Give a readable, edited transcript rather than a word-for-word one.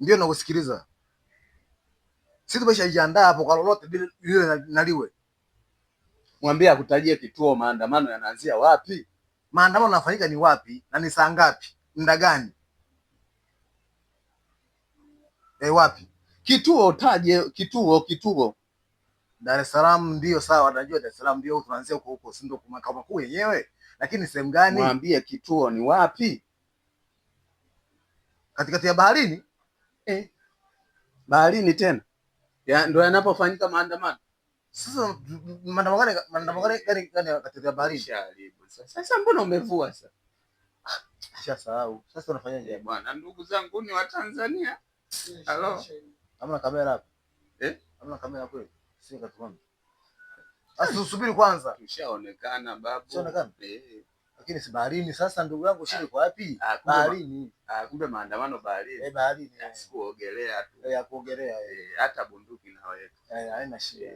Ndio nakusikiliza. Sisi tumeshajiandaa hapo kwa lolote lile na liwe. Mwambie akutajie kituo, maandamano yanaanzia wapi? Maandamano yanafanyika ni wapi na ni saa ngapi? Muda gani? Eh, wapi? Kituo taje, kituo kituo. Dar es Salaam ndio sawa, najua Dar es Salaam ndio tunaanzia huko huko, si ndio makao makuu yenyewe, lakini sehemu gani? Mwambie kituo ni wapi? Katikati ya baharini? Eh, baharini tena ya, ndo yanapofanyika maandamano. Sasa maandamano gani? Maandamano gani gani gani katikati ya baharini? Sharibu. Sasa mbona umevua sasa? Sasa Sasa unafanyaje bwana? Ndugu zangu ni wa Tanzania. Halo. Hamna kamera hapa. Eh? Hamna kamera kweli? Sio katuona. Sasa usubiri kwanza. Tushaonekana babu. Tushaonekana? Eh. Lakini si baharini sasa ndugu yangu shida iko wapi? Baharini. Ah, kumbe maandamano baharini. Eh, baharini. Sikuogelea tu. Eh, ya kuogelea eh. Hata bunduki naweka. Eh, haina shida.